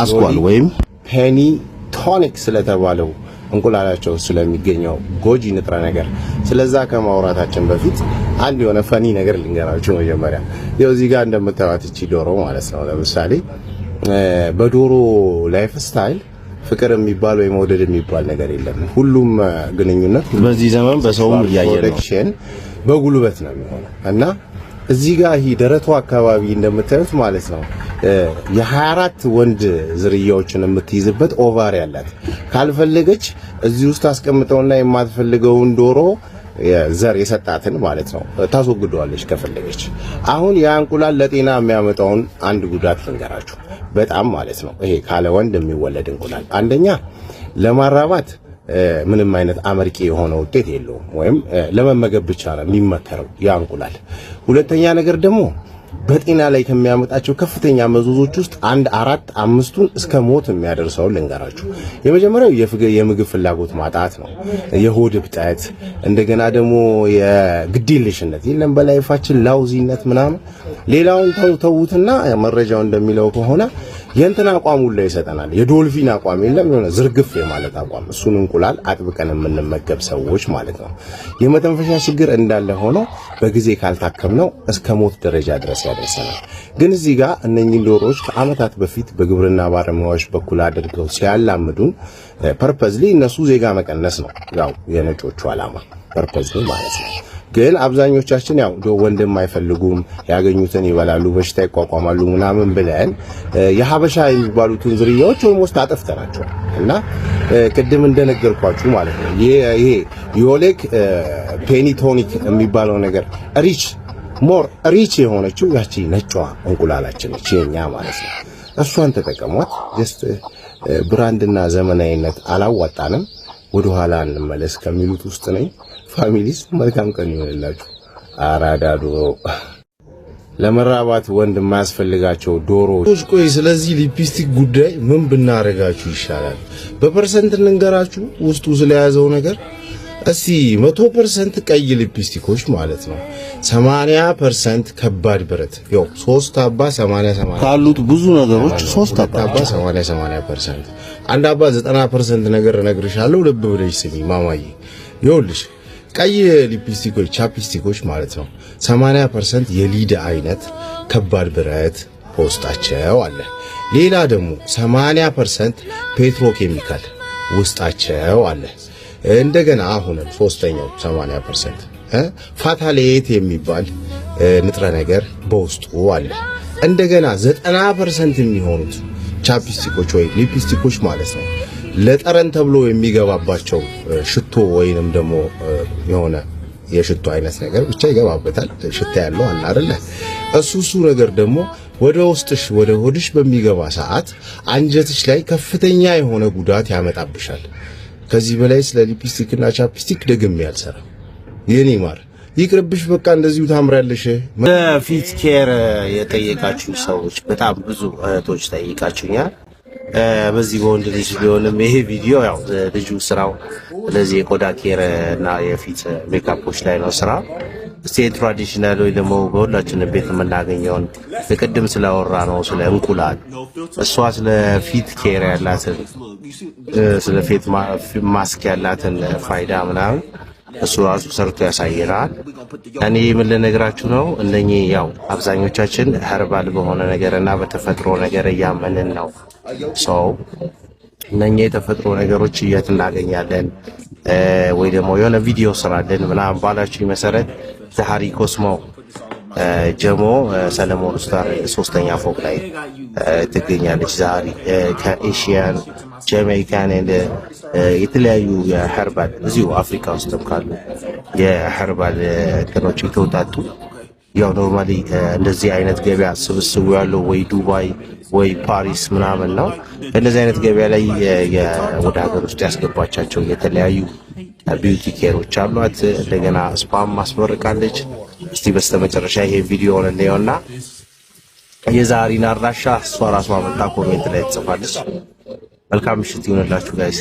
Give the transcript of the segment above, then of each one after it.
አስኳል ወይም penny tonic ስለተባለው እንቁላላቸው ስለሚገኘው ጎጂ ንጥረ ነገር ስለዛ ከማውራታችን በፊት አንድ የሆነ funny ነገር ልንገራችሁ። መጀመሪያ ይኸው እዚህ ጋር እንደምታዩት እቺ ዶሮ ማለት ነው። ለምሳሌ በዶሮ lifestyle ፍቅር የሚባል ወይ መውደድ የሚባል ነገር የለም። ሁሉም ግንኙነት በዚህ ዘመን በሰውም እያየ ነው። በጉልበት ነው የሚሆነው። እና እዚህ ጋር ይሄ ደረቷ አካባቢ እንደምታዩት ማለት ነው የ24 ወንድ ዝርያዎችን የምትይዝበት ovary አላት። ካልፈለገች እዚህ ውስጥ አስቀምጠውና የማትፈልገውን ዶሮ ዘር የሰጣትን ማለት ነው ታስወግደዋለች ከፈለገች። አሁን ያ እንቁላል ለጤና የሚያመጣውን አንድ ጉዳት ልንገራችሁ። በጣም ማለት ነው ይሄ ካለ ወንድ የሚወለድ እንቁላል አንደኛ ለማራባት ምንም አይነት አመርቂ የሆነ ውጤት የለውም፣ ወይም ለመመገብ ብቻ ነው የሚመከረው ያ እንቁላል። ሁለተኛ ነገር ደግሞ በጤና ላይ ከሚያመጣቸው ከፍተኛ መዘዞች ውስጥ አንድ አራት አምስቱን እስከ ሞት የሚያደርሰውን ልንገራችሁ። የመጀመሪያው የምግብ ፍላጎት ማጣት ነው፣ የሆድ እብጠት፣ እንደገና ደግሞ የግዴለሽነት የለም በ life ኣችን lousy ነት ምናምን። ሌላውን ተውትና መረጃው እንደሚለው ከሆነ የእንትን አቋም ሁላ ይሰጠናል። የዶልፊን አቋም የለም የሆነ ዝርግፍ የማለት አቋም፣ እሱን እንቁላል አጥብቀን የምንመገብ ሰዎች ማለት ነው። የመተንፈሻ ችግር እንዳለ ሆኖ በጊዜ ካልታከምነው እስከ ሞት ደረጃ ድረስ ያደርሰናል። ግን እዚህ ጋር እነኚህን ዶሮዎች ከዓመታት በፊት በግብርና ባለሙያዎች በኩል አድርገው ሲያላምዱን purposely እነሱ ዜጋ መቀነስ ነው ያው የነጮቹ ዓላማ purposely ማለት ነው። ግን አብዛኞቻችን ያው ወንድም አይፈልጉም፣ ያገኙትን ይበላሉ፣ በሽታ ይቋቋማሉ ምናምን ብለን የሀበሻ የሚባሉትን ዝርያዎች almost አጥፍተናቸዋል። እና ቅድም እንደነገርኳችሁ ማለት ነው ይሄ yolk penny tonic የሚባለው ነገር rich more rich የሆነችው ያቺ ነጯ እንቁላላችን ነች የኛ ማለት ነው። እሷን ተጠቀሟት። Just brand ና ዘመናዊነት አላዋጣንም፣ ወደኋላ እንመለስ ከሚሉት ውስጥ ነኝ። Families፣ መልካም ቀን ይሆንላችሁ። አራዳ ዶሮ ለመራባት ወንድ የማያስፈልጋቸው ዶሮዎች። ቆይ ስለዚህ ሊፕስቲክ ጉዳይ ምን ብናረጋችሁ ይሻላል? በ percent እንንገራችሁ ውስጡ ስለያዘው ነገር። እስቲ 100% ቀይ ሊፕስቲኮች ማለት ነው 80% ከባድ ብረት፣ ያው ሶስት አባ 80 80 ካሉት ብዙ ነገሮች ሶስት አባ አባ 80 80%፣ አንድ አባ 90% ነገር እነግርሻለሁ። ልብ ብለሽ ስሚ ማማዬ። ይኸውልሽ ቀይ ሊፕስቲኮች፣ chapstick ኦች ማለት ነው 80% የ lead አይነት ከባድ ብረት በውስጣቸው አለ። ሌላ ደግሞ 80% petrochemical ውስጣቸው አለ። እንደገና አሁንም ሶስተኛው 80% phthalate የሚባል ንጥረ ነገር በውስጡ አለ። እንደገና 90% የሚሆኑት chapstick ኦች ወይ ሊፕስቲኮች ማለት ነው ለጠረን ተብሎ የሚገባባቸው ሽቶ ወይንም ደግሞ የሆነ የሽቶ አይነት ነገር ብቻ ይገባበታል። ሽታ ያለው አለ አይደለ? እሱ ነገር ደግሞ ወደ ውስጥሽ ወደ ሆድሽ በሚገባ ሰዓት አንጀትሽ ላይ ከፍተኛ የሆነ ጉዳት ያመጣብሻል። ከዚህ በላይ ስለ ሊፕስቲክ እና chapstick ደግሜ አልሰራም። የኔ ማር ይቅርብሽ፣ በቃ እንደዚሁ ታምሪያለሽ። በፊት care የጠየቃችሁ ሰዎች በጣም ብዙ እህቶች ጠይቃችሁኛል። በዚህ በወንድ ልጅ ቢሆንም ይሄ ቪዲዮ ያው ልጁ ስራው ስለዚህ የቆዳ care እና የፊት ሜካፖች ላይ ነው ስራ። እስቲ traditional ወይ ደግሞ በሁላችንም ቤት የምናገኘውን ቅድም ስላወራ ነው ስለ እንቁላል፣ እሷ ስለ ፊት care ያላትን፣ ስለ ፊት ማስክ ያላትን ፋይዳ ምናምን እሱ ራሱ ሰርቶ ያሳየናል። እኔ ምን ልነግራችሁ ነው፣ እነኚህ ያው አብዛኞቻችን herbal በሆነ ነገር እና በተፈጥሮ ነገር እያመንን ነው። So እነኚህ የተፈጥሮ ነገሮች የት እናገኛለን ወይ ደግሞ የሆነ ቪዲዮ ስራልን ምናምን ባላችሁ መሰረት ዛሃሪ ኮስሞ ጀሞ ሰለሞን ስታር ሶስተኛ ፎቅ ላይ ትገኛለች። ዛሃሪ ከ Asian፣ Jamaican፣ የተለያዩ የ herbal እዚሁ አፍሪካ ውስጥም ካሉ የ herbal እንትኖች የተውጣጡ። ያው normally እንደዚህ አይነት ገበያ ስብስቡ ያለው ወይ ዱባይ ወይ ፓሪስ ምናምን ነው። እንደዚህ አይነት ገበያ ላይ ወደ ሀገር ውስጥ ያስገባቻቸው የተለያዩ beauty care ኦች አሏት። እንደገና spa ም ማስመርቃለች። እስቲ በስተመጨረሻ ይሄ ቪዲዮውን እንየውና የዛሪን አድራሻ እሷ ራሷ መጣ comment ላይ ትጽፋለች። መልካም ምሽት ይሁንላችሁ guys።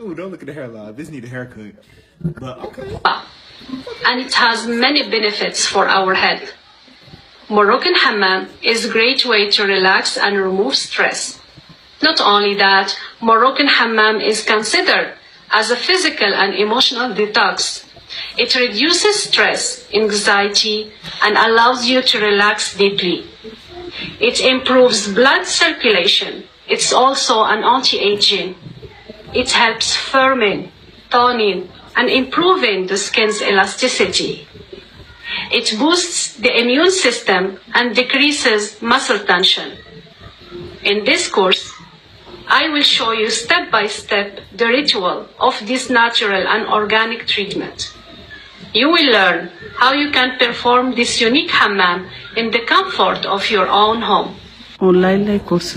Ooh, don't look at the hairline. This need a haircut. But okay. And it has many benefits for our health. Moroccan hammam is a great way to relax and remove stress. Not only that, Moroccan hammam is considered as a physical and emotional detox. It reduces stress, anxiety, and allows you to relax deeply. It improves blood circulation. It's also an anti-aging. It helps firming, toning, and improving the skin's elasticity. It boosts the immune system and decreases muscle tension. In this course, I will show you step by step the ritual of this natural and organic treatment. You will learn how you can perform this unique hammam in the comfort of your own home. ኦንላይን ላይ ኮርስ